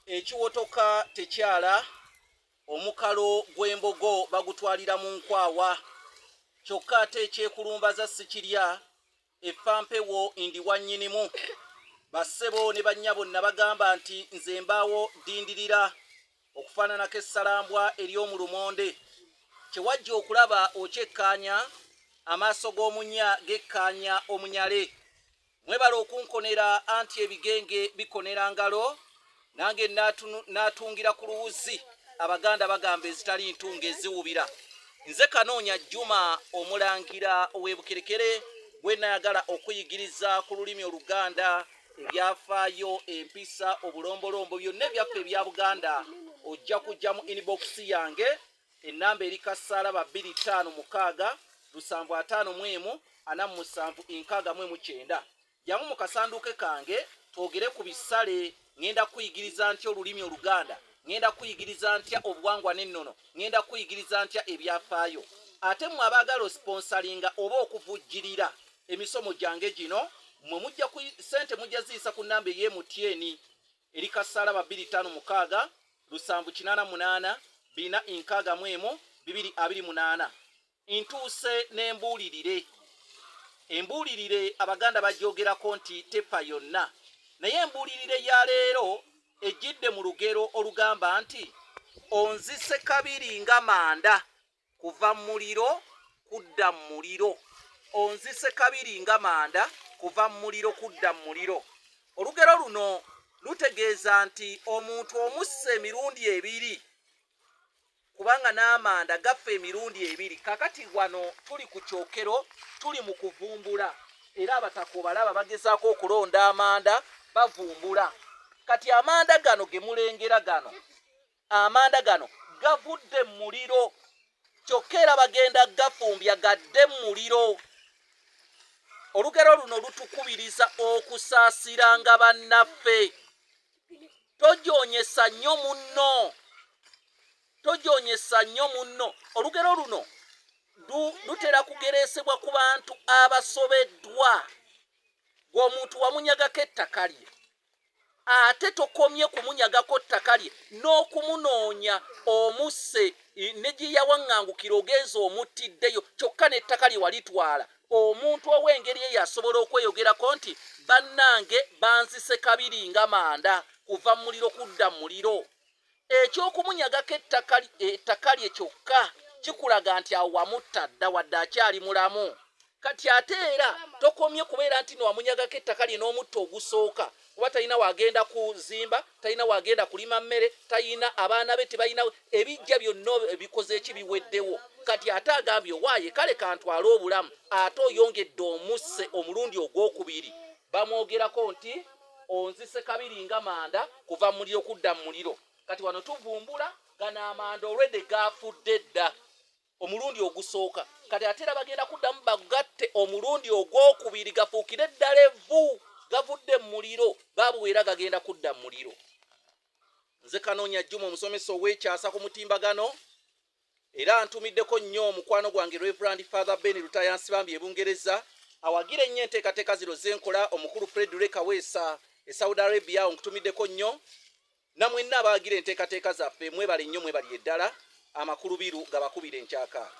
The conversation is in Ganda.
Ekiwotoka tekyala, omukalo gw'embogo bagutwalira mu nkwawa, kyokka ate ekyekulumbaza sikirya, effa mpewo ndi wa nnyinimu. Bassebo ne bannyabo nabagamba nti nze mbaawo ddindirira okufaananako essalambwa ery'omu lumonde. Kye wajja okulaba okyekkaanya, amaaso g'omunya gekkaanya omunyale. Mwebale okunkonera anti ebigenge bikonera ngalo, nange naatungira ku luwuzi. Abaganda bagamba ezitali ntunge ziwubira. Nze Kanoonya Juma Omulangira ow'e Bukerekere gwe nayagala okuyigiriza ku lulimi Oluganda, ebyafaayo, empisa, obulombolombo byonna ebyaffe ebya Buganda. Ojja kujja mu inbox yange, ennamba eri kasaalaba 256 751 47 69. Jangu mu kasanduuke kange twogere ku bisale. Ŋŋenda kukuyigiriza ntya olulimi Oluganda, ŋŋenda kukuyigiriza ntya obuwangwa n'ennono, ŋŋenda kukuyigiriza ntya ebyafaayo. Ate mmwe abaagala osiponsalinga oba okuvujjirira emisomo gyange gino, mmwe mujja ku ssente mujja ziyisa ku nnamba ey'e MTN eri kasaalaba 256 788 461 228. Ntuuse n'embuulirire. Embuulirire Abaganda bagyogerako nti tefa yonna, naye embuulirire ya leero ejjidde mu lugero olugamba nti onzise kabiri nga manda kuva mu muliro kudda mu muliro. Onzise kabiri nga manda kuva mu muliro kudda mu muliro. Olugero luno lutegeeza nti omuntu omusse emirundi ebiri kubanga n'amanda gafa emirundi ebiri. Kakati wano tuli ku kyokero, tuli mu kuvumbula, era abataka obalaba bagezaako okulonda amanda, bavumbula. Kati amanda gano ge mulengera gano, amanda gano gavudde mu muliro, kyokka era bagenda gafumbya gadde mu muliro. Olugero luno lutukubiriza okusaasiranga bannaffe. Tojoonyesa nnyo munno, tojoonyesa nnyo munno. Olugero luno lutera kugereesebwa ku bantu abasobeddwa. Gwe omuntu wamunyagako ettaka lye, ate tokomye kumunyagako ttaka lye n'okumunoonya omusse ne gye yawaŋŋangukira ogenze omuttiddeyo, kyokka n'ettaka lye walitwala. Omuntu ow'engeri eyo asobola okweyogerako nti bannange banzise kabiri nga manda kuva mu muliro kudda mu muliro. Eky'okumunyagako ettaka lye kyokka kikulaga nti awo wamutta dda wadde akyali mulamu. Kati ate era tokomye kubeera nti no wamunyagako ettaka lye n'omutta ogusooka, kuba talina wagenda kuzimba, talina wagenda kulima mmere, talina abaana be tebalina, ebijja byonna ebikoze eki biweddewo. Kati ate agambye owaaye kale kantwale obulamu, ate oyongedde omusse omulundi ogwokubiri. Bamwogerako nti onzise kabiri nga manda kuva mu muliro kudda mu muliro. Kati wano tuvumbula gano amanda olwedde gaafudde dda omulundi ogusooka, kati ate era bagenda kuddamu bagatte omulundi ogwokubiri gafuukire ddala evvu. Gavudde mu muliro, babuweera gagenda kudda mu muliro. Nze Kanoonya Juma, omusomesa ow'ekyasa ku mutimbagano, era ntumiddeko nnyo mukwano gwange Reverend Father Ben Lutaya Nsibambi e Bungereza, awagira ennyo enteekateeka zino zenkola. Omukulu Fred Kaweesa e Saudi Arabia, nkutumiddeko nnyo. Namwenna abawagira enteekateeka zaffe mwebale nnyo, mwebalire ddala. Amakulu biru gabakubira enkyaka.